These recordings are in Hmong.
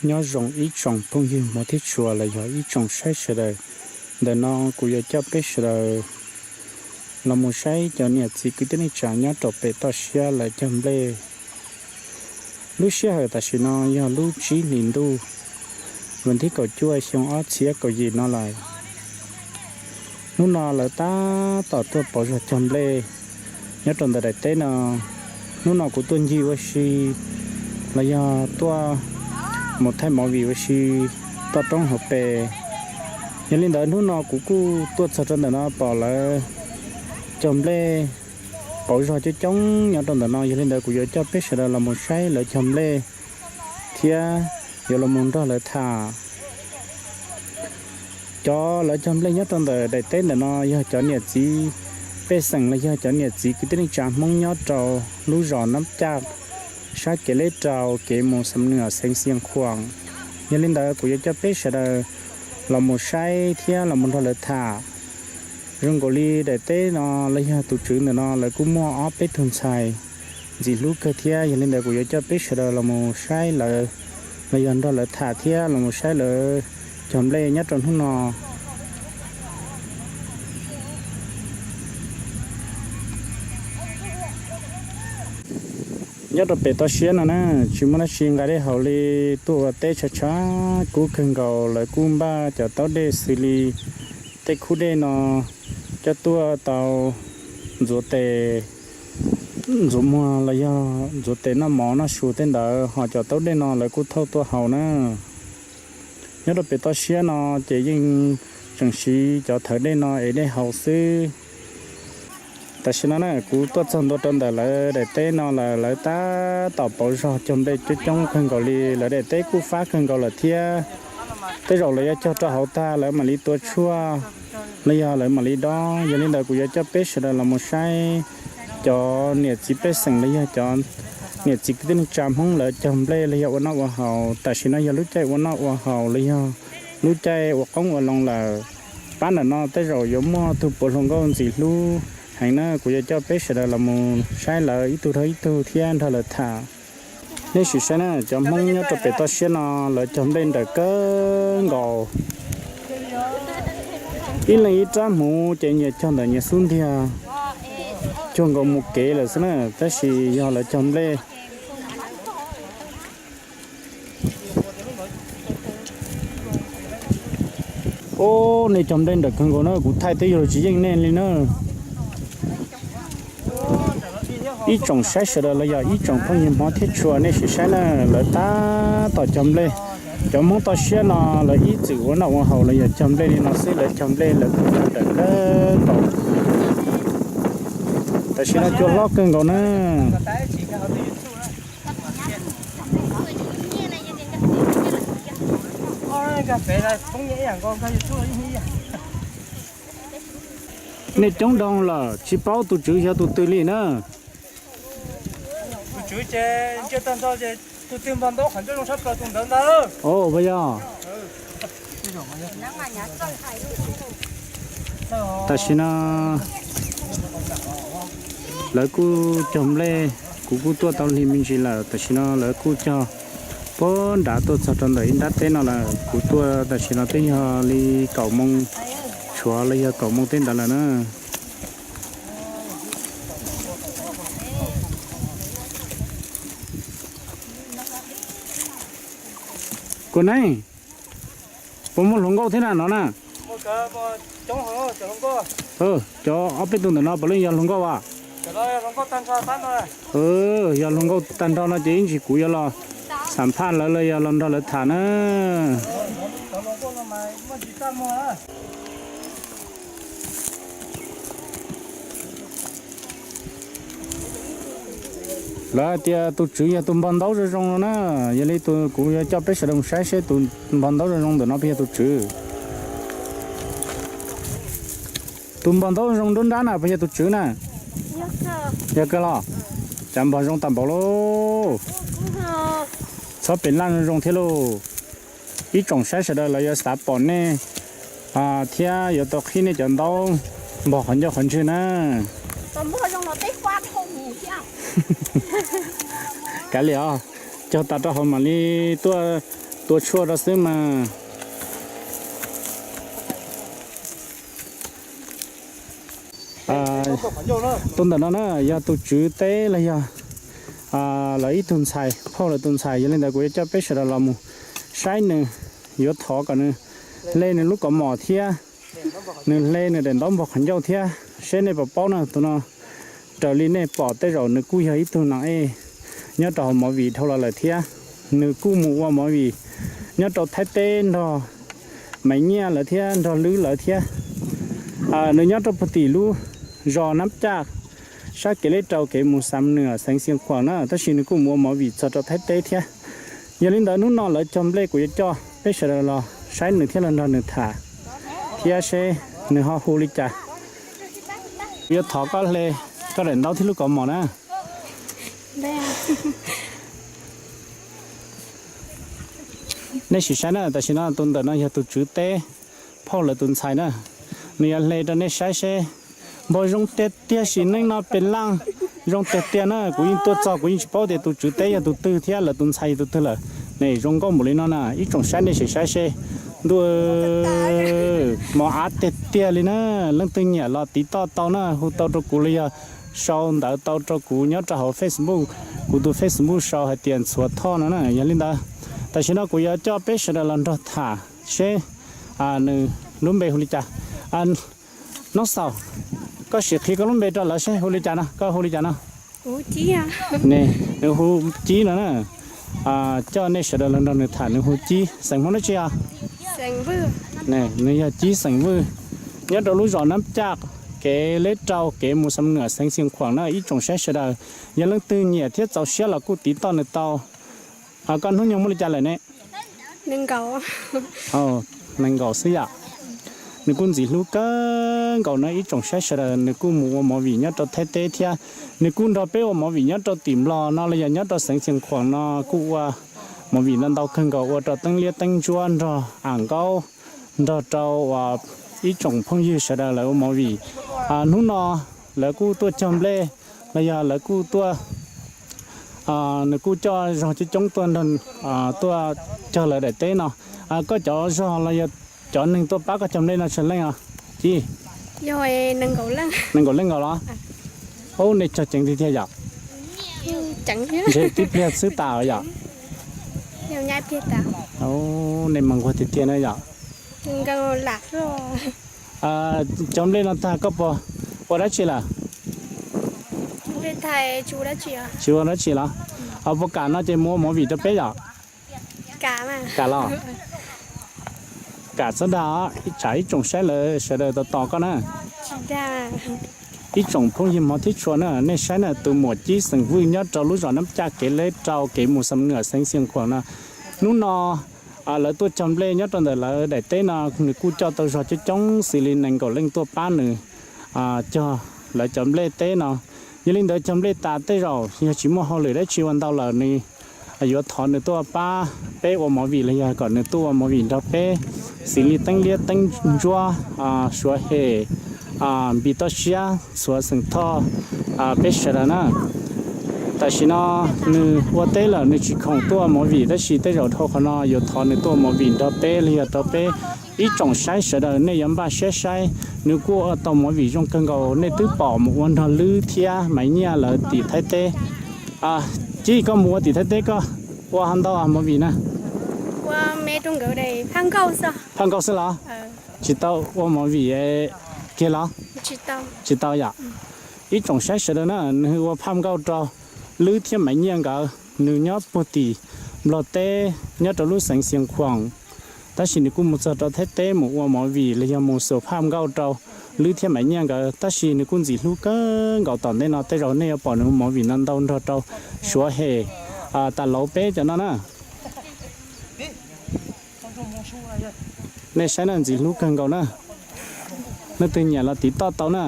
Nyob zoo ib tsoom phooj ywg hmov thiab tshua los yog ib tsoom saib sawv daws. Ntawm no kuv yuav coj peb sawv daws los mus saib cov niam txiv kwv tij neej tsa nyob rau pem toj siab lawv cog nplej. Lub sij hawm tam sim no yog lub tsib hlis ntuj, vas thib kaum cuaj xyoo ob txhiab kaum yim no lawm. Hnub no lawv tab tom tuaj pauv zog cog nplej nyob rau ntawm daim teb no. Hnub no kuv tuaj ncig ua si los yog tuaj mus thaij movie ua si toj roob hauv pes. Yog li ntawd hnub no kuv kuj tuaj txog rau ntawm no pom lawv cog nplej pauv zog coob coob nyob rau ntawm no. Yog li ntawd kuv yuav coj peb sawv daws los mus saib lawv cog nplej thiab yuav los mus nrog lawv tham. Cov lawv cog nplej nyob rau ntawm daim teb ntawm no yog cov niam txiv pej xeem los yog cov niam txiv kwv tij neej tsa Hmoob nyob rau lub zos Nab Caj, sab kev leb rau kev mus Xam Nuam xeev Xiav Khuam. Yog li ntawd kuv yuav coj peb sawv daws los mus saib thiab los mus nrog lawv tham. Zoo nkaus li daim teb no los yog tus tswv ntawm no lawv kuj muaj ob peb tug ntxhais ntxim hlub kawg thiab. Yog li ntawd kuv yuav coj peb sawv daws los mus saib lawv los yog nrog lawv tham thiab los mus saib lawv cog nplej nyob rau hnub no. Nyob rau pem toj siab no na, tsis muaj dab tsi nqa dej haus li, tuaj ua teb tshav tshav kub kawg nkaus. Lawv kuj npaj cov taub dej xws li tej khub dej no coj tuaj tau ntxuav tes, ntxuav muag los yog ntxuav tes noj mov noj su tej ntawd, ho cov taub dej no lawv kuj thauj tuaj haus na. Nyob rau pem toj siab no ces yeej tseem siv cov thawv dej no ev dej haus xwb. Tam sim no na kuv tuaj txog ntua rau ntawm lawv daim teb no lawm, lawv tab tom pauv zog cog nplej coob coob kawg nkaus li. Lawv daim teb kuj fab kawg nkaus lawm thiab. Tej zaum lawv yuav cog rau hauv tag lawv mam li tua tshuaj los yog lawv mam li dob. Yog li ntawd kuv yuav coj peb sawv daws los mus saib cov niam txiv pej xeem los yog cov niam txiv kwv tij neej tsa Hmoob lawv cog nplej los yog ua noj ua haus. Tam sim no yog lub caij ua noj ua haus los yog lub caij ua qoob ua loo lawm. Pab ntawm no tej zaum yuav muaj tug puav hluas nkauj ntxim hlub heev na, kuv yuav coj peb sawv daws los mus saib lawv ib tug dhau ib tug thiab nrog lawv tham. Nej sim saib na, cov Hmoob nyob rau pem toj siab no lawv cog nplej nrawm kawg nkaus. Ib leeg ib rab hmuv ces nyias cog ntawm nyias xub ntiag, cuag nkaus mus kev lawm xwb na, tab sis yog lawv cog nplej. Ub, nej cog nplej nrawm kawg nkaus na, kuv thaij twb yog tsis yeej nej li na. Ib tsoom saib sawv daws los yog ib tsoom phooj ywg hmov thiab tshua, nej sim saib na, lawv tab tom cog nplej. Cov Hmoob toj siab no lawv ib txwm ua noj ua haus los yog cog nplej li no xwb, lawv cog nplej lawv kuj cog nrawm kawg nkaus. Tam sim no cua hlob kawg nkaus na. Nej coob dhau lawm, tsis paub tus tswv yog tus twg li na. Tus tswv ces ntsia tag nrho ces tus twg npog ntaub qhov ncauj zoo tshaj plaws tus ntawd ntag. Ua yog. Tam sim no lawv kuj cog nplej, kuv kuj tuaj tau lig me ntsis lawm. Tam sim no lawv kuj cog puag nrad tuaj txog rau ntawm ib nrab teb no lawm. Kuv tuaj tam sim no twb yog li kaum moos tshuav los yog kaum moos tej ntawd lawm na. Kuv ne, puas muaj hluas nkauj thiab na no na? Cov ob peb tug ntawm no puav leej yog hluas nkauj as? Yog hluas nkauj tag nrho no ces ib ntsis kuv yuav los xam phaj lawv los yog los nrog lawv tham na. Lawv hais tias tus tswv yog tus npog ntaub zoo zoo no na, yog li kuv yuav coj peb sawv daws mus saib seb tus npog ntaub zoo zoo ntawm no puas yog tus tswv. Tus npog ntaub zoo nruab nrab na puas yog tus tswv na? Yog kawg los? Cas npog zoo tag npaum lauj. Txhob pem laj zoo zoo thiab lauj. Ib tsoom saib sawv daws los yuav xav pom nej thiab yuav tau qhib nej cov ntaub npog qhov ncauj qhov ntswg na. Kav liam os, cog tas rau hauv mam li tuaj Tua tshuaj rau xwb mas. Tus ntawm no na yog tus tswv teb los yog lawv ib tug ntxhais, phauj lawv tus ntxhais. Yog li ntawd kuv yuav coj peb sawv daws los mus saib nws, yuav thov kom nws hle nws lub kaus mom thiab nws hle nws daim ntaub npog qhov ncauj thiab seb nej puas paub na. Tus no raws li nej pom tej zaum nws kuj yog ib tug nas ej nyob rau hauv movie dhau los lawm thiab. Nws kuj mus ua movie nyob rau Thaib teb nrog Maiv Nyiaj lawv thiab nrog Lwb lawv thiab. Nws nyob rau puag tim lub zos Nab Caj, sab kev leb rau kev mus Xam Nuam xeev Xiav Khuam na, tab sis nws kuj mus ua movie txog rau Thaib teb thiab. Yog li ntawd hnub no lawv cog nplej kuv yuav coj peb sawv daws los saib nws thiab los nrog nws tham thiab seb nws ho hu li cas. Kuv yuav thov koj hle koj daim ntaub thiab lub kaus mom na. Nej sim saib na, tam sim no tus ntawm no yog tus tswv teb, phauj lawv tus ntxhais na. Nws yuav hle rau nej saib seb npog zoo tiag tiag sim neej no pes laj zoo tiag tiag na. Kuv yeej tuaj txog kuv yeej tsis paub tias tus tswv teb yog tus twg thiab lawv tus ntxhais yog tus twg lawm ne. Zoo nkauj npaum li no na, ib tsoom saib nej sim saib seb. Ntuj, mos av tiag tiag li na. Leej twg nyiam los tiv toj tau na, hu tau rau kuv los yog sau ntawv tau rau kuv nyob rau hauv Facebook, kuv tus Facebook sau hais tias Ntxhuav Thoj no na. Yog li ntawd tam sim no kuv yuav coj peb sawv daws los nrog tham seb nws lub npe hu li cas. Noob xaus, koj sim qhia koj lub npe rau lawv seb hu li cas no, koj hu li cas no? Ne, nws hu Cib no na. Coj nej sawv daws los nrog nws tham, nws hu Cib, xeem Hmoob dab tsi os? Nws yog Cib xeem Vwj, nyob rau lub zos Nab Caj, kev leb rau kev mus Xam Nuam xeev Xiav Khuam na. Ib tsoom saib sawv daws, yog leej twg nyiam thiab txaus siab los kuj tiv toj nws tau. Koj hnub nyoog muaj li cas lawm ne? Nees nkaum xwb yom. Nws kuj ntxim hlub kawg nkaus no ib tsoom saib sawv daws, nws kuj mus ua movie nyob rau Thaib teb thiab. Nws kuj nrog peb ua movie nyob rau tim Nplog no los yog nyob rau xeev Xiav Khuam no kuj ua movie ntau ntau kawg nkaus, ua rau Teeb Liab Teeb Ntsuab nrog Am Nkaub, nrog rau ib tsoom phooj ywg sawv daws lawv ua movie. Hnub no lawv kuj tuaj cog nplej los yog lawv kuj tuaj, nws kuj coj zog coob coob tuaj, tuaj cog lawv daim teb no. Koj cov zog los yog cov neeg tuaj pab koj cog nplej no tsawg leej os Cib? Nees nkaum leej nkaus los? Ub, nej cog ceev tiag tiag yom. Ntshe tib pliag xwb tas yom. Nej mas nquag tiag tiag na yom. Cov nplej no tag koj puas ua dab tsi lawm? Tsis ua dab tsi los? Puas kam no ces mus ua movie rau peb yom? Kam los? Kam txhob dag, tsam ib tsoom saib lawv sawv daws tos tos koj na. Ib tsoom phooj ywg hmov thiab tshua na, nej saib na, tus muam Cib xeem Vwj nyob rau lub zos Nab Caj kev leb rau kev mus Xam Nuam xeev Xiav Khuam no. Hnub no lawv tuaj cog nplej nyob rau ntawm lawv daim teb no, nws kuj coj tau zog coob coob xws li nees nkaum leej tuaj pab nws cog lawv cov nplej teb no. Yog li ntawd cog nplej tas tej zaum yog tsis muaj hauj lwm dab tsi ua ntau lawm, nws yuav thov nws tuaj pab peb ua movie los yog kom nws tuaj ua movie nrog peb xws li Teeb Liab Teeb Ntsuab, Suav Hem, Npis Toj Siab, Ntxhuav xeem Thoj, peb sawv daws na. Tam sim no nws ua teb lawm nws tsis khoom tuaj ua movie, tab sis tej zaum dhau qhov no yuav thov nws tuaj ua movie nrog peb los yog rau peb ib tsoom saib sawv daws nej yuav npaj siab saib. Nws kuj ua tau movie zoo kawg nkaus, nej twb pom mus ua nrog Lwb thiab Maiv Nyiaj lawv tim Thaib teb. Cib, koj mus ua tim Thaib teb koj ua ho ntau movie na? Phaj nkauj xwb los? Tsis tau ua movie kiag los? Tsis tau yom. Ib tsoom saib sawv daws na, nws ua phaj nkauj rau Lwb thiab Maiv Nyiaj nkawd, nws nyob puag tim Nplog teb nyob rau lub xeev Xiav Khuam, tab sis nws kuj mus txog rau Thaib teb mus ua movie los yog mus xuas phaj nkauj rau Lwb thiab Maiv Nyiaj nkawd, tab sis nws kuj ntxim hlub kawg nkaus. Tom ntej no tej zaum nej yuav pom nws ua movie no ntau nrog rau Suav Hem, tas lauv peb cov no na. Nej saib na, ntxim hlub kawg nkaus na. Leej twg nyiam los tiv toj tau na.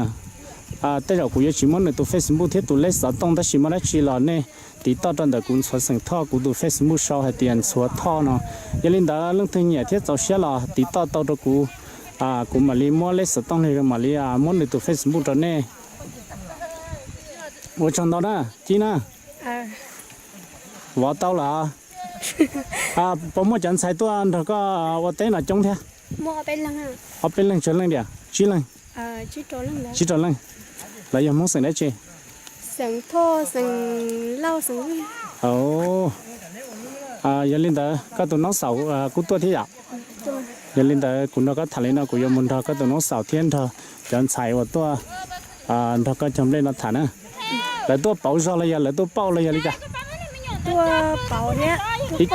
Tej zaum kuv yuav tsis muab nws tus Facebook thiab tus lej xov tooj, tab sis muaj dab tsi los nej tiv toj rau ntawm kuv Ntxhuav xeem Thoj, kuv tus Facebook sau hais tias Ntxhuav Thoj no. Yog li ntawd leej twg nyiam thiab txaus siab los tiv toj tau rau kuv, kuv mam li muab lej xov tooj li mam li muab nws tus Facebook rau nej. Ua tsaug ntau na Cib na. Vov tau lawm. Puas muaj cov ntxhais tuaj nrog koj ua teb no coob thiab? Ob peb leeg tsawg leej tiag? Tsib leeg? Tsib rau leej. Lawv yog Hmoob xeem dab tsi? Yog li ntawd koj tus noob xaus kuj tuaj thiab yom? Yog li ntawd kuv nrog koj tham li no kuv yuav mus nrog koj tus noob xaus thiab nrog cov ntxhais uas tuaj nrog koj cog nplej no tham na. Lawv tuaj pauv zog los yog lawv tuaj pauj los yog li cas? Ib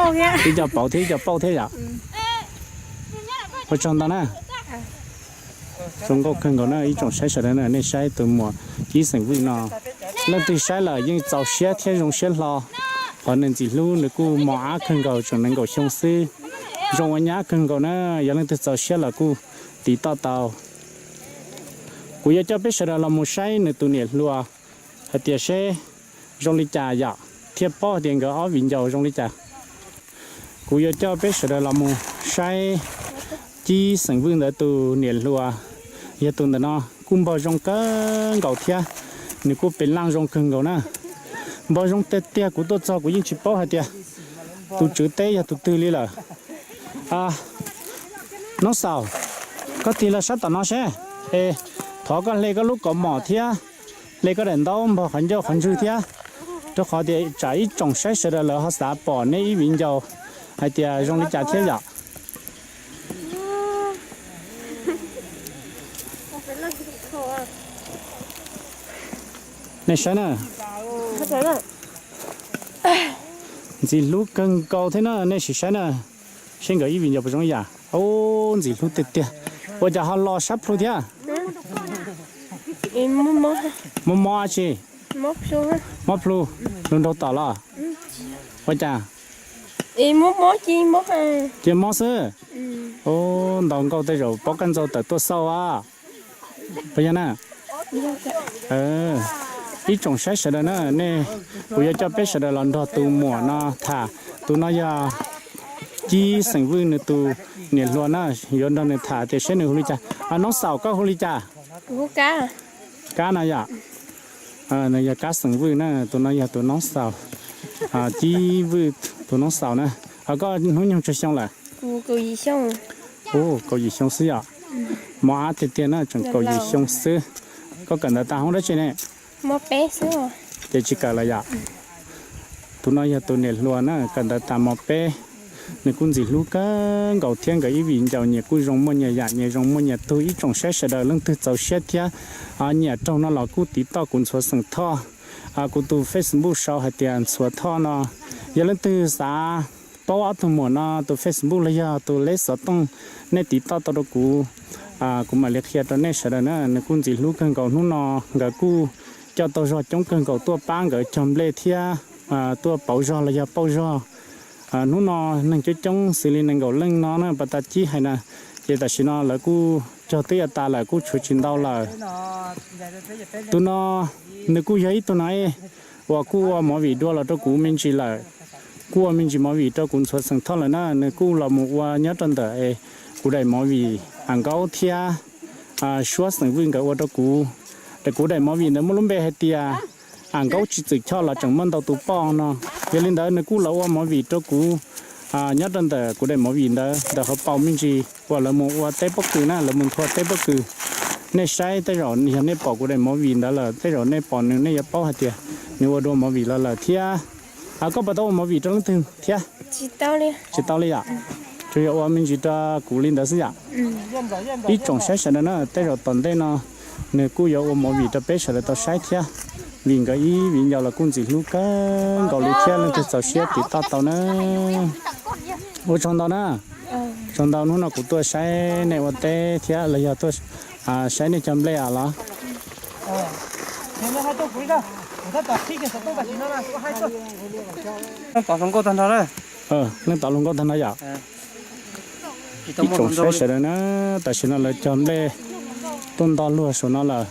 co pauv thiab ib co pauj thiab yom? Ua tsaug ntau na. Zoo nkauj kawg nkaus na ib tsoom saib sawv daws na, nej saib tus muam Cib xeem Vwj no, leej twg saib lawm yeej txaus siab thiab zoo siab hlo. Qhov nws ntxim hlub nws kuj mos ab kawg nkaus, tseem nees nkaum xyoo xwb. Zoo ua nyab kawg nkaus na, yog leej twg txaus siab los kuj tiv toj tau. Kuv yuav coj peb sawv daws los mus saib nws tus niam hluas hais tias seb zoo li cas yom, thiaj paub hais tias nkawd ob viv ncaus zoo li cas. Kuv yuav coj peb sawv daws los mus saib Cib xeem Vwj ntawd tus niam hluas, yog tus ntawm no kuj npog zoo kawg nkaus thiab, nws kuj pem laj zoo kawg nkaus na. Npog zoo tiag tiag, kuv tuaj txog kuv yeej tsis paub hais tias tus tswv teb yog tus twg li lawm. Noob xaus, koj tig los sab tom no seb, es thov koj hle koj lub kaus mom thiab, hle koj daim ntaub npog qhov ncauj qhov ntswg thiab, rau qhov tias tsam ib tsoom saib sawv daws lawv ho xav pom nej ib viv ncaus hais tias zoo li cas thiab yom. Nej saib na, ntxim hlub kawg nkaus thiab na, nej sim saib na, seb nkawd ib viv ncaus puas zoo ib yam. Ub, ntxim hlub tiag tiag. Ua cas ho los sab plhu thiab? Mob mob tsi? Mob plhu, plhu nraug tom los? Ua cas? Cia mob xwb. Ub, ntaus nkauj tej zaum pob kaj ntxaug tawm tuaj xauj as. Puas yog na? Ib tsoom saib sawv daws na, nej, kuv yuav coj peb sawv daws los nrog tus muam no tham. Tus no yog Cib xeem Vwj nws tus niam hluas na, yuav nrog nws tham tias seb nws hu li cas. Noob xaus, koj hu li cas? Kab no yom? Nws yog Kab xeem Vwj na, tus no yog tus noob xaus, Cib Vwj tus noob xaus na. Koj hnub nyoog tsawg xyoo lawm? Ub, kaum yim xyoo xwb yom. Mob ab tiag tiag na, tseem kaum yim xyoo xwb. Koj kawm ntawv tas hoob dab tsi ne? Ces tsis kawm lawm yom. Tus no yog tus niam hluas na, kawm ntawv tas mos peb. Nws kuj ntxim hlub kawg nkaus thiab, nkawd ib viv ncaus nyias kuj zoo muaj nyias yam, nyias zoo muaj nyias tug. Ib tsoom saib sawv daws leej twg txaus siab thiab nyiam raug no los kuj tiv toj kuv Ntxhuav xeem Thoj. Kuv tus Facebook sau hais tias Ntxhuav Thoj no. Yog leej twg xav paub ob tug muam no tus Facebook los yog tus leb xov tooj, nej tiv toj tau rau kuv, kuv mam li qhia rau nej sawv daws na. Nws kuj ntxim hlub kawg nkaus, hnub no nkawd kuj coj tau zog coob kawg nkaus tuaj pab nkawd cog nplej thiab tuaj pauv zog los yog pauj zog. Hnub no neeg coob coob xws li nees nkaum leej no na, pas tas Cib hais na, ces tam sim no lawv kuj cog twb yuav tas lawm, kuj tshuav tsis ntau lawm. Tus no nws kuj yog ib tug no uas kuj ua movie dua los rau kuv me ntsis lawm, kuj ua me ntsis movie rau kuv Ntxhuav xeem Thoj lawm na. Nws kuj los mus ua nyob rau ntawm es kuv daim movie Am Nkaub thiab Suab xeem Vwj nkawd ua rau kuv. Kuv daim movie ntawd muaj lub npe hais tias Am Nkaub tsis txwm choj los tseem muaj ntau tus poj no. Yog li ntawd nws kuj los ua movie rau kuv nyob rau ntawm kuv daim movie ntawd, ntawm hauv paus me ntsis uas lawv mus ua teb pob kws na, lawv mus nthua teb pob kws. Nej saib tej zaum yog nej pom kuv daim movie ntawd lawm, tej zaum nej pom nws nej yuav paub hais tias nws ua dua movie los lawm thiab. Koj puas tau ua movie rau leej twg thiab? Tsis tau li yom? Tsuas yog ua me ntsis rau kuv li ntawd xwb yom? Ib tsoom saib sawv daws na, tej zaum tom ntej no nws kuj yuav ua movie rau peb sawv daws tau saib thiab, vim nkawd ib viv ncaus los kuj ntxim hlub kawg nkaus li thiab, leej twg txaus siab tiv toj tau na. Ua tsaug ntau na, tsaug ntau hnub no kuv tuaj saib nej ua teb thiab los yog tuaj saib nej cog nplej los. Tom hluas nkauj tag nrho na. Leej tom hluas nkauj tag nrho yom. Ib tsoom saib sawv daws na, tam sim no lawv cog nplej tuaj nto luag saum no lawm.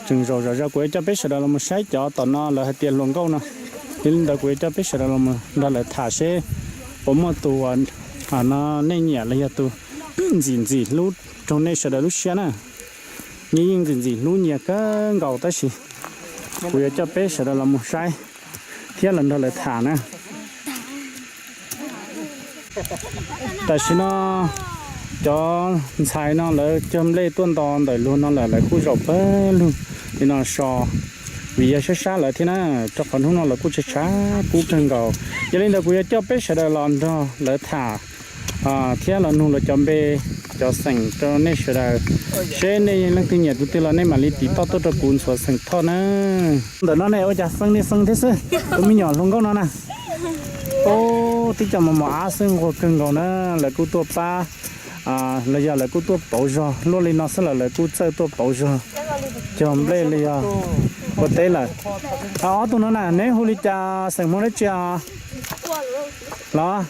Tseem zaum zom zaws kuv yuav coj peb sawv daws los mus saib cov tom no lawv hais tias hluas nkauj no. Yog li ntawd kuv yuav coj peb sawv daws los mus nrog lawv tham seb puas muaj tus uas no nej nyiam los yog tus ntxim ntxim hlub raug nej sawv daws lub siab na. Nyias yeej ntxim ntxim hlub nyias kawg nkaus tab sis kuv yuav coj peb sawv daws los mus saib thiab los nrog lawv tham na. Tam sim no cov ntxhais no lawv cog nplej tuaj nto ntawm luag no lawm, lawv kuj zaum pawg lug li no so, vim yog sab sab lawv thiab na, rau qhov hnub no lawv kuj tshav tshav kub kawg nkaus. Yog li ntawd kuv yuav coj peb sawv daws los nrog lawv tham thiab los nug lawv cov npe cov xeem rau nej sawv daws, seb nej leej twg nyiam tus twg los nej mam li tiv toj tuaj rau kuv ntxhuav xeem Thoj na. Ntawm no ne ua cas xeeb nej xeeb thiab xwb, tus me nyuam hluas nkauj no na. Ub, tib co mos mos ab xwb nquag kawg nkaus na, lawv kuj tuaj pab los yog lawv kuj tuaj pauv zog luaj li no xwb los lawv kuj txawj tuaj pauv zog cog nplej li yog ua teb lawm. Ob tug no na neb hu li cas, xeem Hmoob dab tsi os? Los,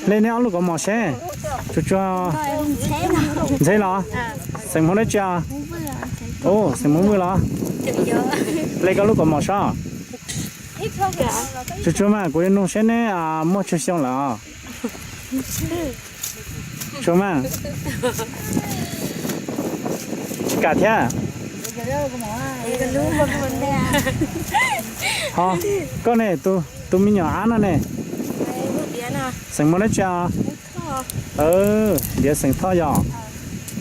hle neb ob lub kaus mom seb. Tsuag tsuag, Ntxheb los? Xeem Hmoob dab tsi os? Ub, xeem Hmoob Vwj los? Hle koj lub kaus mom saib. Tsuag tsuag mas kuv yuav nug seb neb muaj tsawg xyoo lawm os? Tsuag mas. Tsis kam thiab. Ho koj ne, tus me nyuam ab no ne, xeem Hmoob dab tsi os? Diav xeem Thoj yog.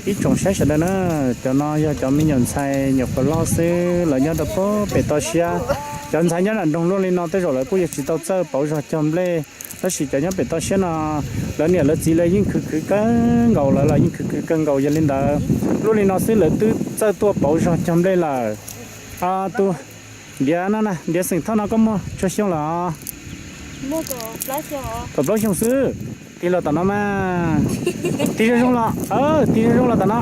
Ib tsoom saib sawv daws na, cov no yog cov me nyuam ntxhais nyuam qhuav loj xwb, lawv nyob rau pem toj siab. Cov ntxhais nyob nram nroog luaj li no tej zaum lawv kuj yog tsis tau txawj pauv zog cog nplej, tab sis cov nyob pem toj siab no lawv niam lawv txiv lawv yeej khwv khwv kawg nkaus, lawv los yeej khwv khwv kawg nkaus. Yog li ntawd luaj li no xwb lawv twb txawj tuaj pauv zog cog nplej lawm. Tus Diav no, Diav xeem Thoj no koj muaj tsawg xyoo lawm os? Kaum plaub xyoo xwb. Tig los tom no mas. Tig zoo zoo los, tig zoo zoo los tom no.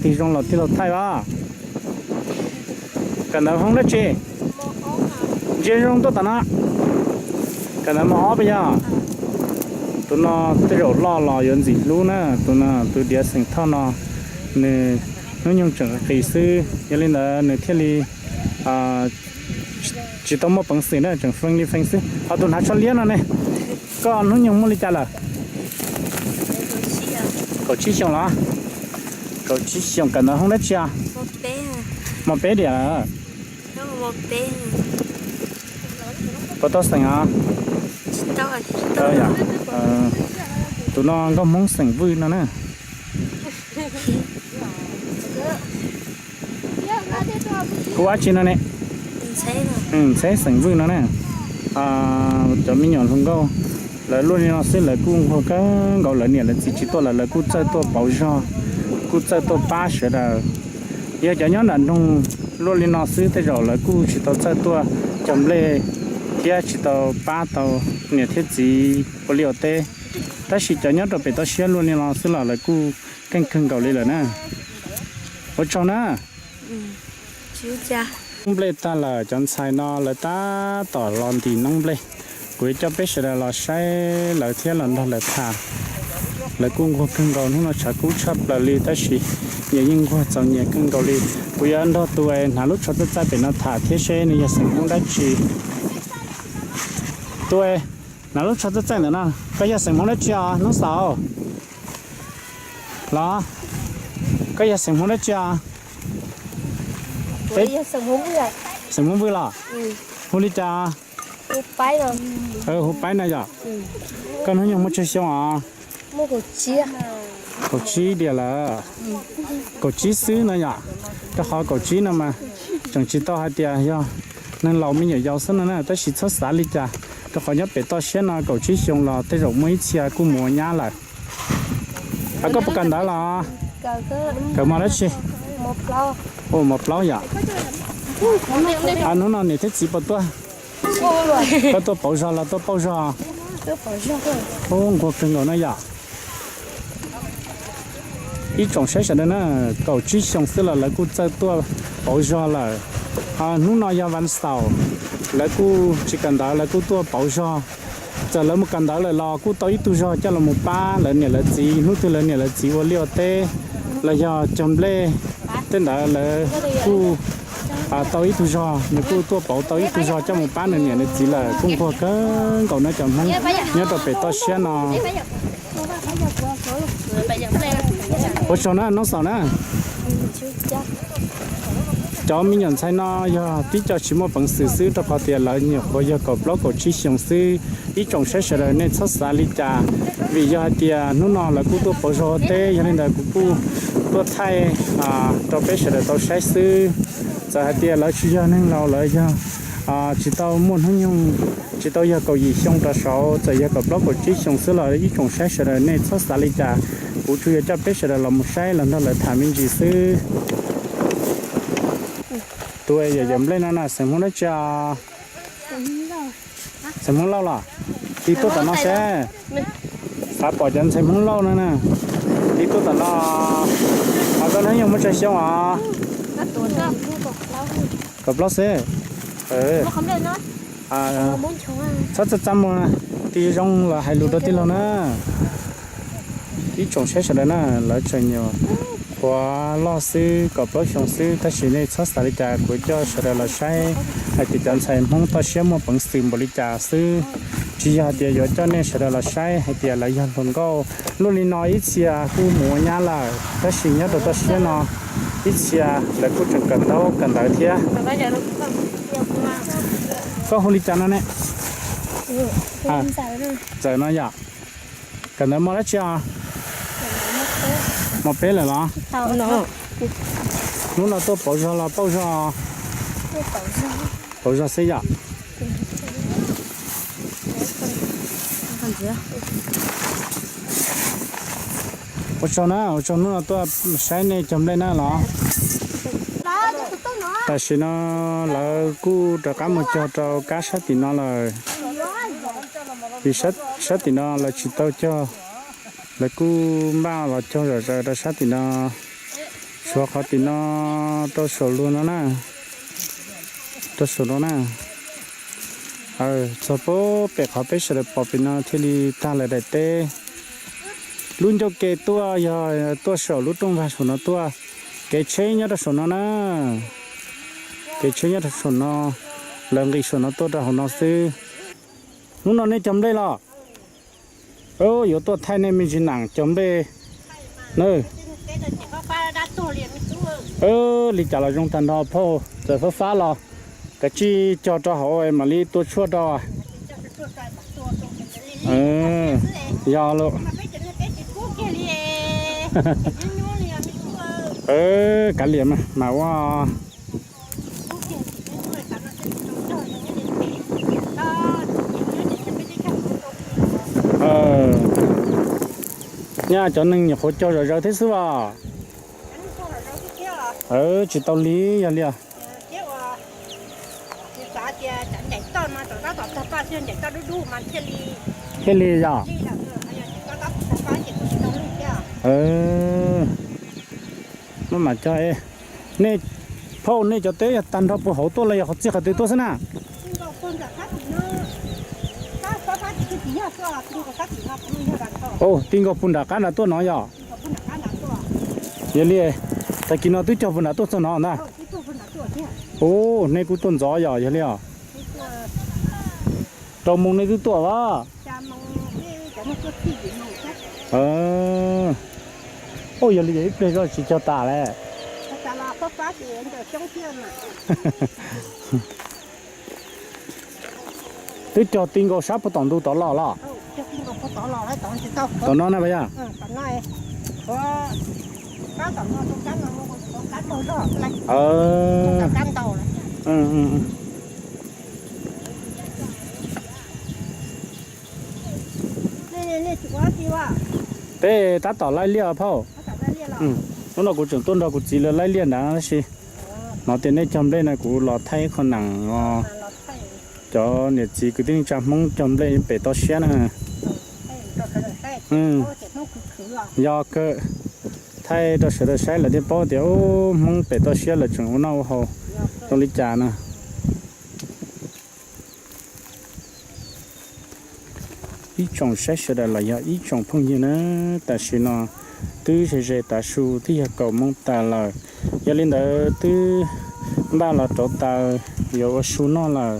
Tig zoo los tig los thaij os. Kawm ntawv hoob dab tsi? Ntsia zoo tuaj tom no. Kawm ntawv mos ob puas yog? Tus no tej zaum loj los yuav ntxim hlub na, tus no, tus Diav xeem Thoj no nws hnub nyoog tseem qis xwb, yog li ntawd nws thiaj li tsis tau muaj peev xwm na, tseem feej li feej xwb. Ho tus hnav tsho liab no ne, koj hnub nyoog muaj li cas lawm? Kaum tsib xyoos los? Kaum tsib xyoos, kawm ntawv hoob dab tsi os? Mos peb diam lawm. Puas tau xeem os? Tus no nkauj Hmoob xeem Vwj no na. Kuv ab tsi no ne? Ntxheb xeem Vwj no na. Cov me nyuam hluas nkauj, lawv luaj li no xwb lawv kuj nquag kawg nkaus, lawv niam lawv txiv tsis tuaj lawm lawv kuj txawj tuaj pauv zog, kuj txawj tuaj pab sawv daws. Yog cov nyob nram nroog luaj li no xwb tej zaum lawv kuj tsis tau txawj tuaj cog nplej thiab tsis tau pab tau niam thiab txiv ua liaj ua teb. Tab sis cov nyob rau pem toj siab luaj li no xwb los lawv kuj keej kawg nkaus li lawm na. Ua tsaug na. Noob nplej tag lawm, cov ntxhais no lawv tab tom los ntim noob nplej. Kuv yuav coj peb sawv daws los saib lawv thiab los nrog lawv tham. Lawv kuj nquag kawg nkaus, hnub no tshav kub tshaj plaws li tab sis nyias yeej nquag txaus nyias kawg nkaus li. Kuv yuav nrog tus es hnav lub tsho txaij txaij pem no tham thiab seb nws yog xeem Hmoob dab tsi. Tus es hnav lub tsho txaij txaij ntawm no, koj yog xeem Hmoob dab tsi os noob xaus? Los, koj yog xeem Hmoob dab tsi os? Xeem Hmoob Vwj los? Hu li cas? Hu Paib no yom. Koj hnub nyoog muaj tsawg xyoo os? Kaum tsib diam lawm. Kaum tsib xwb no yom. Rau qhov kaum tsib no mas tseem tsis tau hais tias yog neeg laus me nyuam yaus xwb no na, tab sis txhob xav li cas, rau qhov nyob pem toj siab no kaum tsib xyoo los tej zaum muaj ib txhia kuj mus ua nyab lawm. Koj puas kawm ntawv los? Kawm mos dab tsi? Mos plaub yom. Hnub no niam thiab txiv puas tuaj? Koj tuaj pauv zog los tuaj pauj zog? Ub, nquag kawg nkaus no yom. Ib tsoom saib sawv daws na, kaum tsib xyoo xwb los lawv kuj txawj tuaj pauv zog lawm. Hnub no yog vas xaum, lawv kuj tsis kawm ntawv lawv kuj tuaj pauv zog. Txawm lawv mus kawm ntawv lawm los kuj tau ib tug zog coj los mus pab lawv niam lawv txiv, hnub twg lawv niam lawv txiv ua liaj ua teb los yog cog nplej tej ntawd lawv kuj tau ib tug zog, nws kuj tuaj pauv tau ib tug zog coj mus pab nws niam nws txiv lawm, kuj nquag kawg nkaus no cov Hmoob nyob rau pem toj siab no. Ua tsaug na noob xaum na. Cov me nyuam ntxhais no yog tib co tsis muaj peev xwm xwb, rau qhov tias lawv nyuam qhuav yog kaum plaub kaum tsib xyoos xwb. Ib tsoom saib sawv daws nej txhob xav li cas, vim yog hais tias hnub no lawv kuj tuaj pauv zog ua teb, yog li ntawd kuv kuj tuaj thaij rau peb sawv daws tau saib xwb. Txawm hais tias lawv tsis yog neeg laus, lawv yog tsis tau muaj hnub nyoog, tsis tau yog kaum yim xyoo rov saud, txawm yog kaum plaub kaum tsib xyoos xwb los ib tsoom saib sawv daws nej txhob xav li cas. Kuv tsuas yog coj peb sawv daws los mus saib los nrog lawv tham me ntsis xwb. Tus yawm yawm nplej no na, xeem Hmoob dab tsi os? Xeem Hmoob Lauj los? Tig tuaj tom no seb, xav pom cov ntxhais Hmoob Lauj no na. Tig tuaj tom no. Ho koj hnub nyoog muaj tsawg xyoo os? Kaum plaub xwb. Txhob txaj txaj muag, tig zoo los hais lus rau tij laug na. Ib tsoom saib sawv daws na, lawv tseem nyuam qhuav loj xwb, kaum plaub xyoo xwb, tab sis nej txhob xav li cas, kuv coj sawv daws los saib hais tias cov ntxhais Hmoob toj siab muaj peev xwm npaum li cas xwb. Tsis yog hais tias yuav coj nej sawv daws los saib hais tias lawv yog hluas nkauj. Luaj li no ib txhia kuj mus ua nyab lawm, tab sis nyob rau toj siab no ib txhia lawv kuj tseem kawm ntaub kawm ntawv thiab. Koj hu li cas no ne? Ntxawm no yom. Kawm ntawv mos dab tsi os? Mos peb lawm los? Hnub no tuaj pauv zog los pauj zog? Pauv zog xwb yom. Ua tsaug na, ua tsaug hnub no tuaj saib nej cog nplej na los. Tam sim no lawv kuj rov qab mus cog rau kab sab tim no lawm. Vim sab tim no lawv tsis tau cog, lawv kuj npaj los cog zom zaws rau sab tim no, suav qhov tim no rau saum luag no na, rau saum no na. Txog pem qhov peb sawv daws pom pem no thiaj li tag lawv daim teb. Lub ncauj ke tuaj yog tuaj saum lub rooj vag saum no tuaj. Kev tsheb nyob rau saum no na. Kev tsheb nyob rau saum no, lawv nqis saum no tuaj rau hauv no xwb. Hnub no nej cog nplej los? Yuav tuaj thaij nej me ntsis nam cog nplej na. Li cas los zoo tag nrho phauj, txawm fab fab los kav tsij cog rau hauv mam li tua tshuaj rau. Yog lawm. Kav liam mas ua. Nyaj cov neeg nyuam qhuav cog zom zaws thiab xwb as. Tsis tau li, yog li os. Thiaj li yog. Maj mam cog. Nej phauj, nej cov teb yog tag nrho puag hauv tuaj los yog qhov txij qhov twg tuaj xwb na? Ti nkaus puag nram qab nrad tuaj no yog? Yog li, tag kis no twb cog puag nram tuaj txog no ntag. Ub, nej kuj tuaj ntxov yog, yog li os. Rau moos nej twb tuaj as? Ub, yog li yog ib pliag zoj tsis cog tas lawm. Twb cog ti nkaus sab puag tom ntug tod los los? Tom no na puas yog? Peb tab tom laij liaj phauj. Hnub no kuv tseem tuaj nrog kuv txiv lawv laij liaj ntawd tab sis hnov tias nej cog nplej no kuv los thaij ib qho neem os. Cov niam txiv kwv tij neej tsa Hmoob cog nplej pem toj siab na. Yog kawg, thaij rau sawv daws saib lawv thiaj paub tias Hmoob pem toj siab lawv tseem ua noj ua haus zoo li cas na. Ib tsoom saib sawv daws los yog ib tsoom phooj ywg na, tam sim no twb ze ze tav su twb yog kaum moos tas lawm. Yog li ntawd twb npaj los rauv taws yuav ua su noj lawm.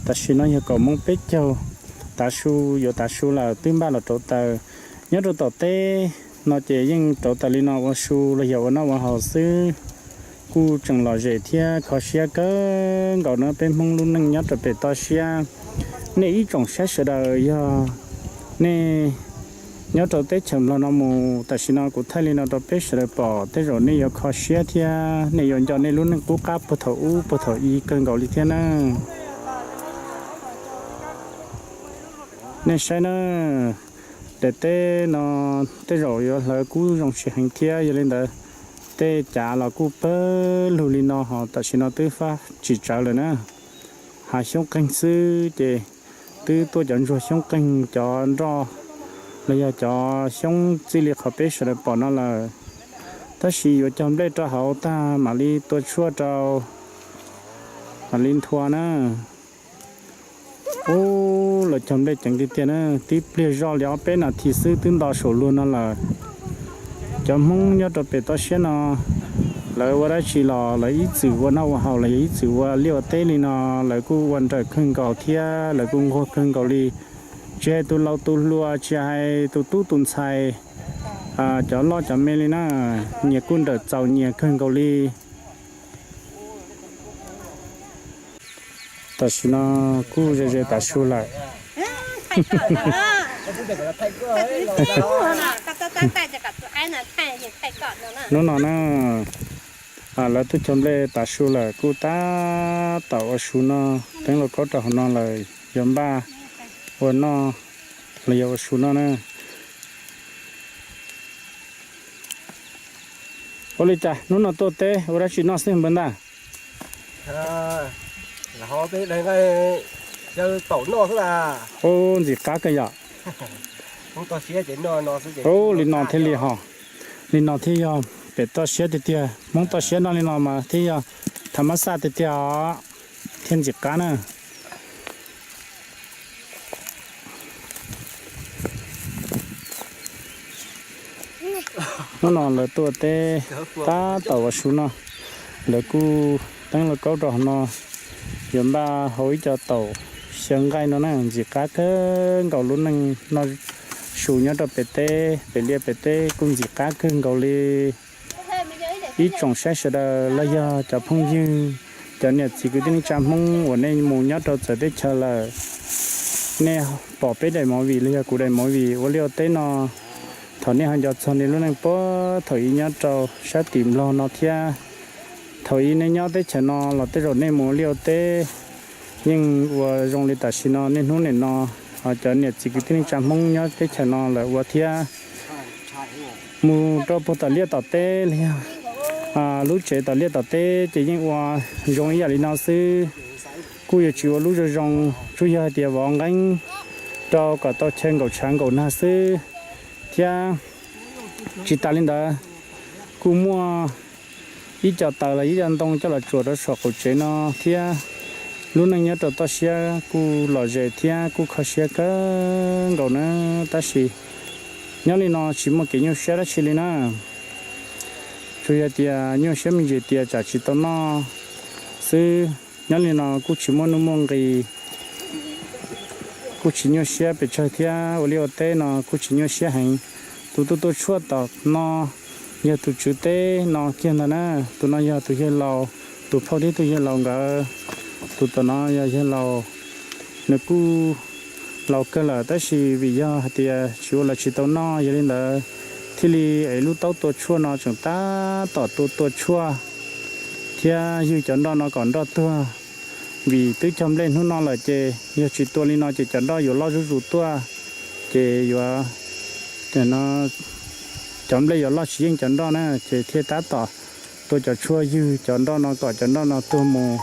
Tam sim no yog kaum moos peb caug, tav su yuav tav su lawm twb npaj los rauv taws. Nyob rau tom teb no ces yeej rauv taws li no ua su los yog ua noj ua haus xwb. Kuj tseem lom zem thiab kho siab kawg nkaus na peb Hmoob lub neej nyob rau pem toj siab. Nej ib tsoom saib sawv daws yog nej nyob rau teb chaws Nplog no mus tam sim no kuv thaij li no rau peb sawv daws pom tej zaum nej yuav kho siab thiab nej yuav nco nej lub neej qub qab puag thaum ub puag thaum i kawg nkaus li thiab na. Nej saib na, daim teb no tej zaum yuav hlawv kub zoo siab heev thiab yog li ntawd tej cav los kuj pawg lug li no ho tam sim no twb fab tsis tsawv lawm na. Hav xyoob qeeg xwb ces twb tuaj cov ntsuag xyoob qeeg cov nroj los yog cov xyoob txij li qhov peb sawv daws pom no lawm. Tab sis yuav cog nplej rau hauv tag mam li tua tshuaj rau, mam li nthua na. Ub, lawv cog nplej ceev tiag tiag na, tib pliag zoj li ob peb nas this xwb twb nto saum luag no lawm. Cov Hmoob nyob rau pem toj siab no, lawv ua dab tsi los lawv ib txwm ua noj ua haus los yog ib txwm ua liaj ua teb li no, lawv kuj ua nrawm kawg nkaus thiab lawv kuj nquag kawg nkaus li. Tsis hais tus laus tus hluas, tsis hais tus tub tus ntxhais, cov loj cov me li na, nyias kuj nrawm txaus nyias kawg nkaus li. Tam sim no kuj ze ze tav su lawm. Hnub no na, lawv twb cog nplej tav su lawm kuj tab tom ua su noj, teeb lauj kaub rau hauv no lawm, yuav npaj ua noj los yog ua su noj na. Ua li cas hnub no tuaj teb ua dab tsi noj xwb npawg ntag? Ub, ntxim qab kawg yom. Ub, li no thiaj li ho, li no thiaj yog pem toj siab tiag tiag, Hmoob toj siab noj li no mas thiaj yog thav mab xaj tiag tiag os, thiaj ntxim qab na. Hnub no lawv tuaj teb tab tom ua su noj, lawv kuj teeb lauj kaub rau hauv no, yuav npaj hau ib co taum xyaw nqaij no na, ntxim qab kawg nkaus lub neej noj su nyob rau pem teb, pem liaj pem teb kuj ntxim qab kawg nkaus li. Ib tsoom saib sawv daws los yog cov phooj ywg, cov niam txiv kwv tij neej tsa Hmoob uas nej mus nyob rau txawv teb chaws lawm, nej pom peb daim movie los yog kuv daim movie ua liaj ua teb no, thaum nej ho nco txog nej lub neej puag thaum ub nyob rau sab tim Nplog no thiab, thaum ub nej nyob teb chaws no los tej zaum nej mus ua liaj ua teb yeej ua zoo li tam sim no niaj hnub nim no cov niam txiv kwv tij neej tsa Hmoob nyob teb chaws no lawm ua thiab. Mus rau puag tom liaj tom teb los yog lub tsev tom liaj tom teb ces yeej ua zoo ib yam li no xwb. Kuj yuav tsis ua lub zoo zoo, tsuas yog hais tias vov nqeeb rau kom tau chaw nkaum tshav nkaum nag xwb. Thiab tsis tas li ntawd, kuj muaj ib co taws los ib co ntoo coj los tsuam rau saum qaum tsev no thiab. Lub neej nyob rau toj siab kuj lom zem thiab kuj kho siab kawg nkaus na, tab sis nyob li no tsis muaj kev nyuaj siab dab tsi li na. Tsuas yog tias nyuaj siab me ntsis tias tsam tsis tau noj xwb. Nyob li no kuj tsis muaj nuj muaj nqis, kuj tsis nyuaj siab pes tsawg thiab, ua liaj ua teb no kuj tsis nyuaj siab heev. Tus tuaj tua tshuaj tom no yog tus tswv teb no kiag ntag na. Tus no yog tus yawg laus, tus phauj thiab tus yawg laus nkawd. Tus tom no yog yawg laus, nws kuj laus kawg lawm tab sis vim yog hais tias tsis ua los tsis tau noj, yog li ntawd thiaj li es lub taub tua tshuaj no tseem tab tom tua tua tshuaj thiab ywg cov nroj no kom nroj tuag. Vim twb cog nplej hnub no lawm ces yog tsis tua li no ces cov nroj yuav loj zuj zus tuaj, ces yuav, cov nplej yuav loj tsis yeej cov nroj na, ces thiaj tab tom tua cov tshuaj ywg cov nroj no kom cov nroj no tuag mus.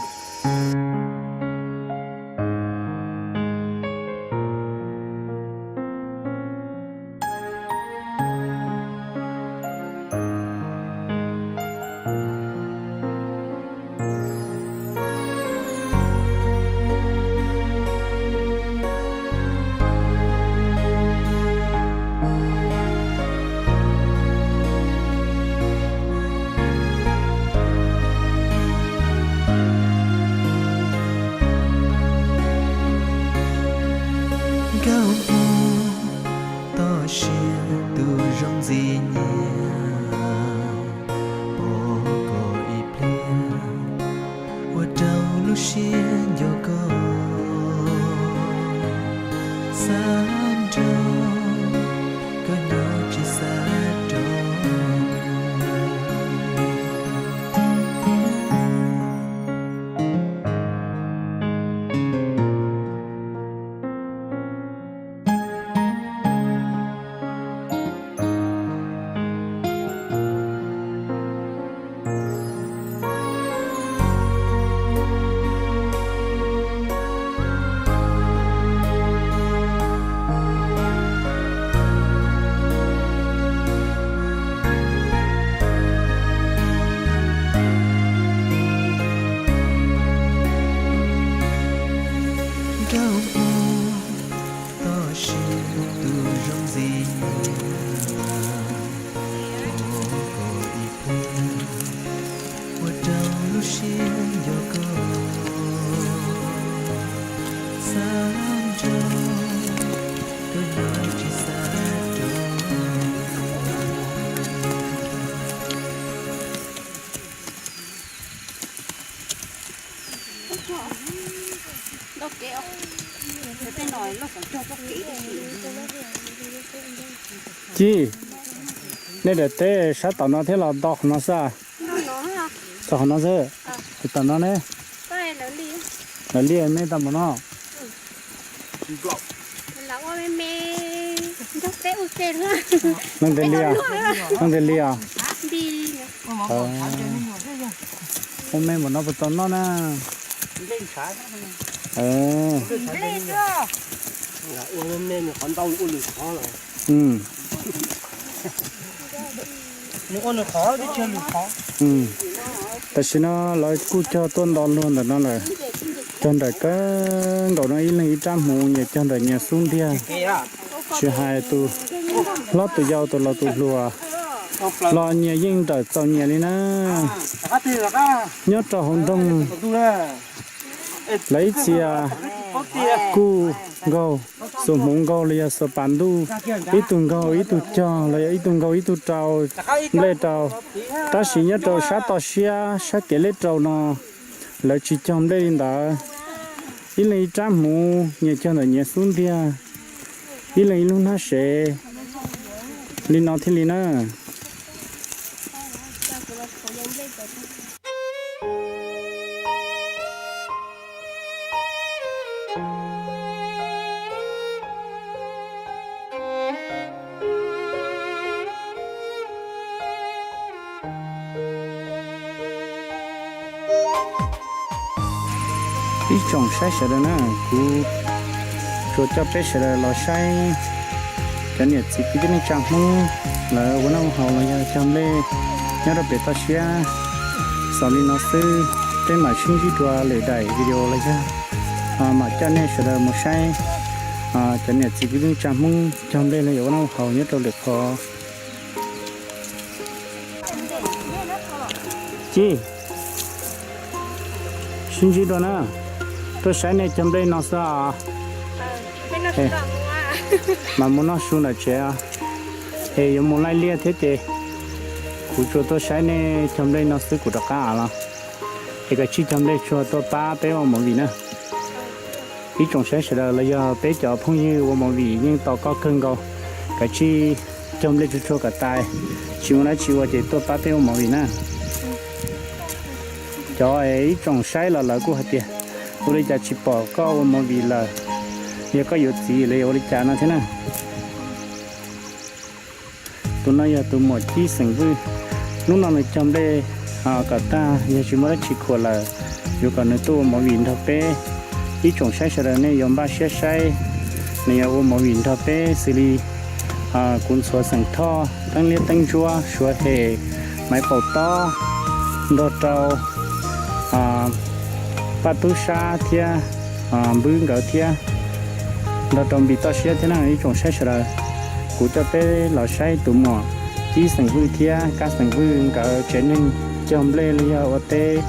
Nkauj Hmoob toj siab tus zoo ntxim nyiam, pom koj ib pliag siab nco koj, xav nrog koj nyob tsis xav rau. Nraug ua toj siab tus zoo ntxiv, ua koj ib phub, ua rau lub siab nco koj, xav nrog koj nyob tsis xav rau. Ci, nej daim teb sab tom no thiab los nto qhov no xwb? Tso qhov no xwb. Tom no ne? Lawv liaj me tau mus no. Leej twg liaj? Leej twg liaj os? Ua me mus no puas tau noj na? Tam sim no lawv kuj cog tuaj nto luag ntawm no lawm. Cog nrawm kawg nkaus no, ib leeg ib rab hmuv, nyias cog nrawm nyias xub ntiag. Tsis hais tus hlob tus yau tus laus tus hluas los nyias yeej nrawm txaus nyias li na. Nyob rau hauv nroog, lawv ib txhia kuj nkaug, xuas hmuv nkaug los yog xuas pas ntuj, ib tug nkaug ib tug cog los yog ib tug nkaug ib tug rau nplej rau. Tab sis nyob rau sab toj siab sab kev lej rau no, lawv tsis cog nplej li ntawd. Ib leeg ib rab hmuv, nyias cog ntawm nyias xub ntiag, ib leeg ib lub hnab sev li no thiaj li na. Ib tsoom saib sawv daws na, kuv tsuas coj peb sawv daws los saib cov niam txiv kwv tij neej tsa Hmoob lawv ua noj ua haus los yog cog nplej nyob rau pem toj siab xaus li no xwb. Peb mam sib ntsib dua lwm daim video los yog mam coj nej sawv daws mus saib cov niam txiv kwv tij neej tsa Hmoob cog nplej los yog ua noj ua haus nyob rau lwm qhov. Ci, sib ntsib dua na, tuaj saib nej cog nplej no xwb os. Mam mus noj su ntawm tsev, es yuav mus laij liaj thiab ces kuv tsuas tuaj saib nej cog nplej no xwb kuv rov qab los. Es kav tsij cog nplej tsuag tuaj pab peb ua movie na. Ib tsoom saib sawv daws los yog peb cov phooj ywg ua movie yeej tos koj kawg nkaus, kav tsij cog nplej tsuag tsuag kom tas, tsis muaj dab tsi ua ces tuaj pab peb ua movie na. Cov ib tsoom saib los lawv kuj hais tias ua li cas tsis pom koj ua movie lawm, yog koj yuav txiv los yog ua li cas no thiab na. Tus no yog tus muam Cib xeem Vwj. Hnub no nws cog nplej kom tag, yog tsis muaj dab tsi khuam lawm, yuav kom nws tuaj ua movie nrog peb. Ib tsoom saib sawv daws nej yuav npaj siab saib nws yuav ua movie nrog peb xws li kuv ntxhuav xeem thoj, teeb liab teeb ntsuab, suav hem, maiv paum tob, nrog rau Paj Tub Sab thiab Npwb nkawd thiab, nrog rau Npis toj siab thiab na ib tsoom saib sawv daws. Kuv coj peb los saib tus muam Cib xeem Vwj thiab Kab xeem Vwj nkawd tsev neeg cog nplej los yog ua teb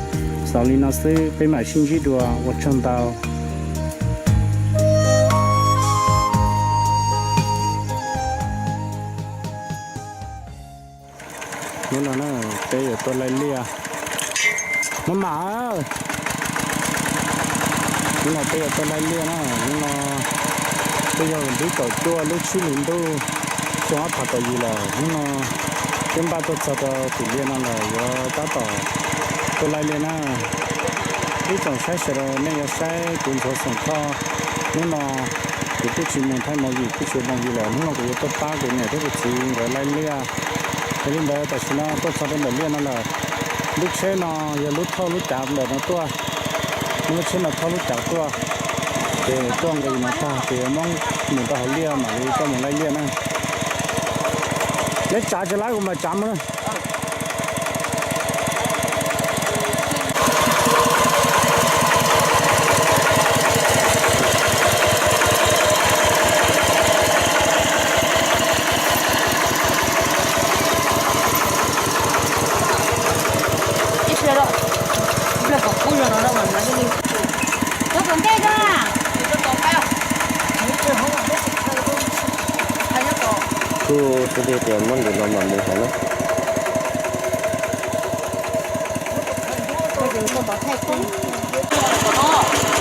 xaus li no xwb, peb mam sib ntsib dua, ua tsaug ntau. Hnub no na, peb yuav tuaj laij liaj. Maj mam, Hnub no peb yuav tuaj laij liaj na, hnub no twb yog vas thib kaum cuaj lub tsib hlis ntuj xyoo ob phav kaum yim lawm. Hnub no twb npaj tuaj txog rau tim liaj no lawm, yuav tab tom tuaj laij liaj na. Ib tsoom saib sawv daws nej yuav saib kuv ntxuav xoom thoj, hnub no kuv twb tsis mus thaij movie, twb tsis ua movie lawm, hnub no kuv yuav tuaj pab kuv niam thiab kuv txiv nkawd laij liaj. Yog li ntawd tam sim no tuaj txog rau ntawm liaj no lawm. Lub tsheb no yog lub thauj lub cav ntawm no tuaj, muab lub tsheb no thauj lub cav tuaj, ces tuaj nqis no tag ces yuav muab mus rau hauv liaj mam li coj mus laij liaj na. Neb tsav tsis laib kuv mam tsav mus na. Kuj xwb tias muab ntws los mam mus hauv na.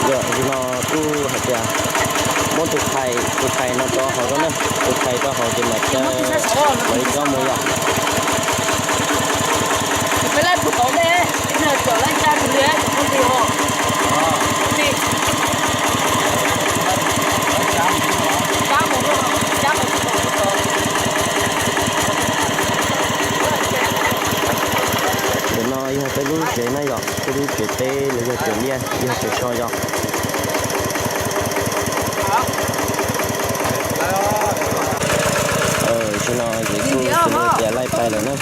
Yog li no kuj hais tias muab tus thais, tus thais no rau hauv rau na, tus thais rau hauv ces mam caw, mam li coj mus yom. Ntawm no yog peb lub tsev na yom, peb lub tsev teb los yog tsev liaj yog tsev so yom. Tam sim no ces kuj xws li tias laij pais lawm na.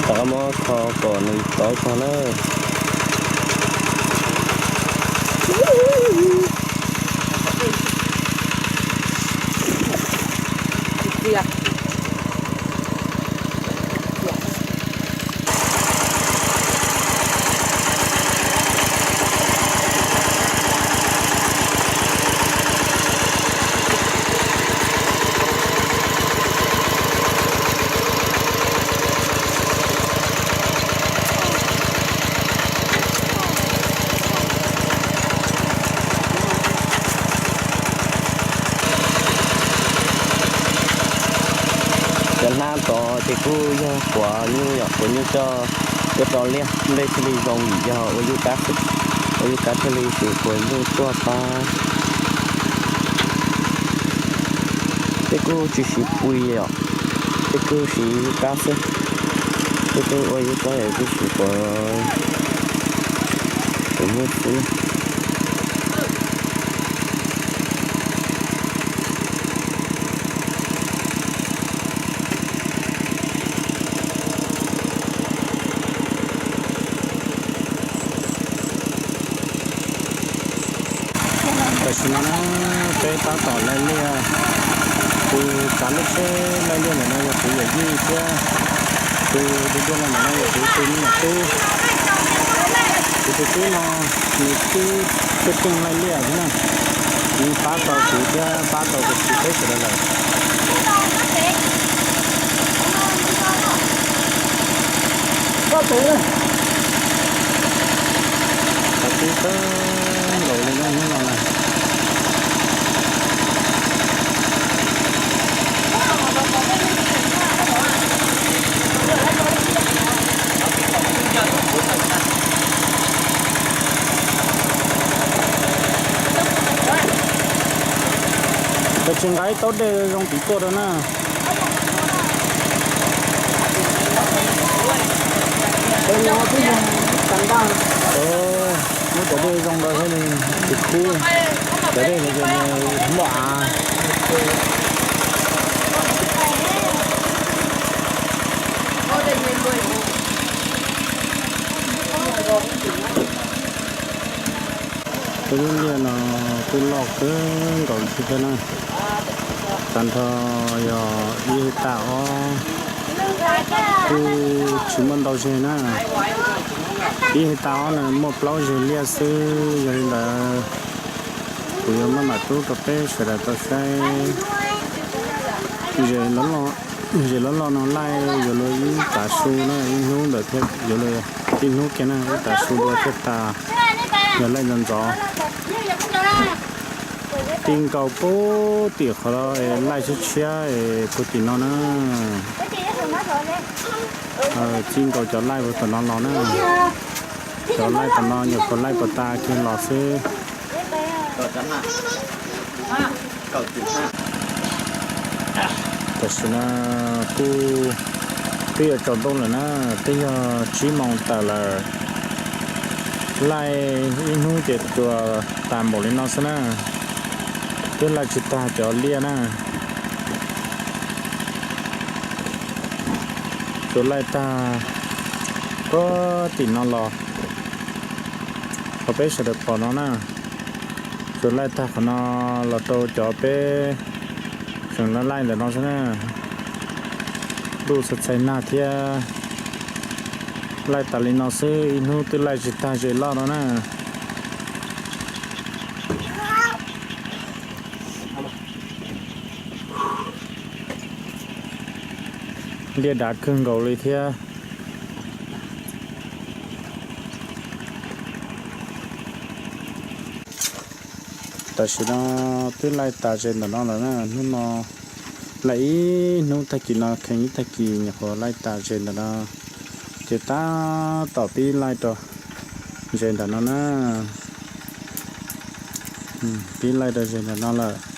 Rov qab muab kho kom nws tov zog na. Cov hnab tod ces kuj yog quav nyuj yom, quav nyuj coj tuaj tso liaj, nplej thiaj li zoo vim yog ua yuj kab xwb, ua yuj kab thiaj li siv quav nyuj tuaj pab. Peb kuj tsis siv pui os, peb kuj siv yuj kab xwb. Peb kuj ua yuj kab es kuj siv quav, quav nyuj xwb. Tam sim no na, peb tab tom laij liaj. Tus tsav lub tsheb laij liaj ntawm no yog kuv yawm yij thiab tus dua dua los ntawm no yog kuv tus me nyuam tub. Kuv tus tub no nws twb tuaj ceej laij liaj thiab na, nws pab tau kuv thiab pab tau kuv txiv peb sawv daws lawm. Txav kub kawg nkaus li na hnub no na. Koj tsis nqa ib taub dej zoo tim tuaj rau na. Muab cov dej zoo rau thiaj li tsis kub, cov dej no ces muaj av. Peb lub liaj no kuj loj kawg nkaus li thiab na. Tag nrho yog ib hais tas ob, kuj tsis muaj ntau zeg na. Ib hais tas ob na muaj plaub zeg liaj xwb, yog li ntawd Kuv yuav muab mam tub rau peb sawv daws tau saib. Ze loj loj no laij yuav luag ib tav su na, ib hnub ntawd thiab yuav luag ib hnub kiag na, ib tav su dua thiaj tas. Yog laij ntxov ntxov, ti nkaus puag tim qhov laij tshiab tshiab puag tim no na. Ti nkaus cov laij puag tom no los na. Cov laij tom no nyuam qhuav laij puas tas kiag los xwb. Tam sim no kuj twb yuav tsaus ntuj lawm na, twb yog tsib moos tawm lawm. Laij ib hnub ces tsuas tas npaum li no xwb na. Twb laij tsis tag cov liaj na. Tsuas laij tag puag tim no los, qhov peb sawv daws pom no na. Tsuas laij tag qhov no los rau cov peb tseem laij laij ntawm no xwb na. Ntuj txhais txhais nag thiab, laij tas li no xwb ib hnub twb laij tsis tag ze loj no na. Liaj dav kawg nkaus li thiab. Tam sim no twb laij tas ze ntawm no lawm na, hnub no laij ib hnub tag kis no kheev ib tag kis nyuam qhuav laij tas ze ntawm no, ces tab tom pib laij rau ze ntawm no na. Pib laij rau ze ntawm no lawm.